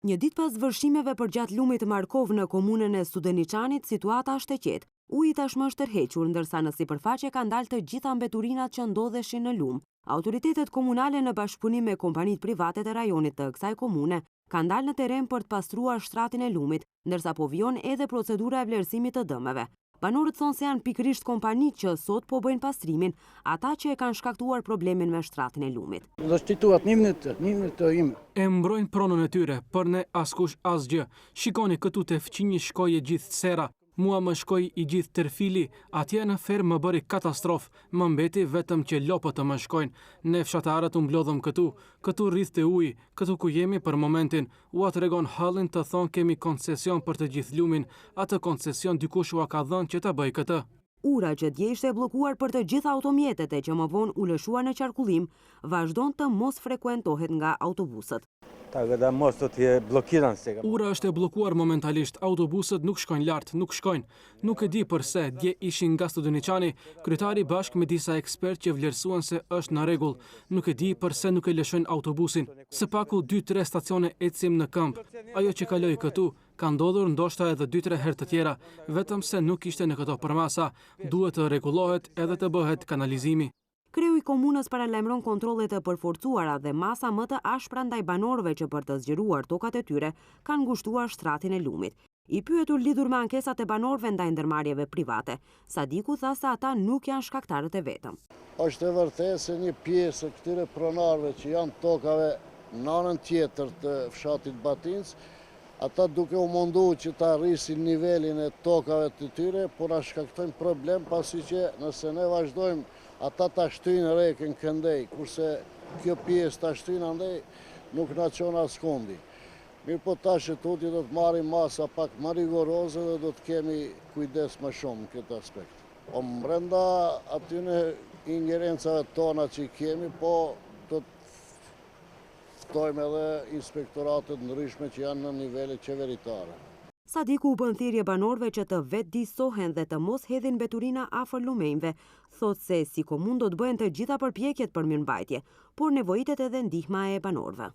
Një ditë pas vërshimeve përgjatë lumit Markovë në komunën e Studeniçanit, situata është e qetë. Uji tashmë është tërhequr, ndërsa në sipërfaqe kanë dalë të gjitha mbeturinat që ndodheshin në lumë. Autoritetet komunale në bashkëpunim me kompanitë private të rajonit të kësaj komune kanë dalë në terren për të pastruar shtratin e lumit, ndërsa po vijon edhe procedura e vlerësimit të dëmeve. Banorët thonë se janë pikërisht kompanitë që sot po bëjnë pastrimin, ata që e kanë shkaktuar problemin me shtratin e lumit. E mbrojnë pronën e tyre, për ne askush asgjë. Shikoni këtu te fqinji shkoi e gjithë sera, mua më shkoi i gjithë tërfili, atje në fermë më bëri katastrofë, më mbeti vetëm që lopët të më shkojnë. Ne fshatarët u mblodhëm këtu, këtu rridhte uji, këtu ku jemi për momentin, Ua tregon hallin të thonë kemi koncesion për të gjithë lumin, atë koncesion dikush ua ka dhënë që ta bëjë këtë. Ura që dje ishte e bllokuar për të gjitha automjetet e që më vonë u lëshua në qarkullim, vazhdon të mos frekuentohet nga autobusët. Ura është e bllokuar momentalisht, autobusët nuk shkojnë lart, nuk shkojnë. Nuk e di përse, dje ishin nga Studeniçani, kryetari bashkë me disa ekspertë që vlerësuan se është në rregull. Nuk e di përse nuk e lëshojnë autobusin. Së paku dy-tre stacione ecim në këmbë. Ajo që kaloi këtu, ka ndodhur ndoshta edhe dy-tre herë të tjera, vetëm se nuk ishte në këto përmasa. Duhet të rregullohet edhe të bëhet kanalizimi. Kreu i komunës paralajmëron kontrolle të përforcuara dhe masa më të ashpra ndaj banorëve që për të zgjeruar tokat e tyre kanë ngushtuar shtratin e lumit. I pyetur lidhur me ankesat e banorëve ndaj ndërmarrjeve private, Sadiku tha se ata nuk janë shkaktarët e vetëm. Është e vërtetë se një pjesë e këtyre pronarëve që janë tokave në anën tjetër të fshatit Batincë, ata duke u mundu që ta rrisin nivelin e tokave të tyre, po na shkaktojnë problem pasi që nëse ne vazhdojmë ata ta shtyjnë rekën këndej, kurse kjo pjesë ta shtyjnë andej, nuk na çon askundi. Mirëpo tash e tutje do të marrim masa pak më rigoroze dhe do të kemi kujdes më shumë në këtë aspekt. Po mbrenda atyne ingerencave tona që i kemi, po do të ftojmë edhe inspektoratet ndryshme që janë në nivele qeveritare. Sadiku u bën thirrje banorëve që të vetëdijësohen dhe të mos hedhin mbeturina afër lumenjve. Thotë se si komunë do të bëhen të gjitha përpjekjet për mirëmbajtje, por nevojitet edhe ndihma e banorëve.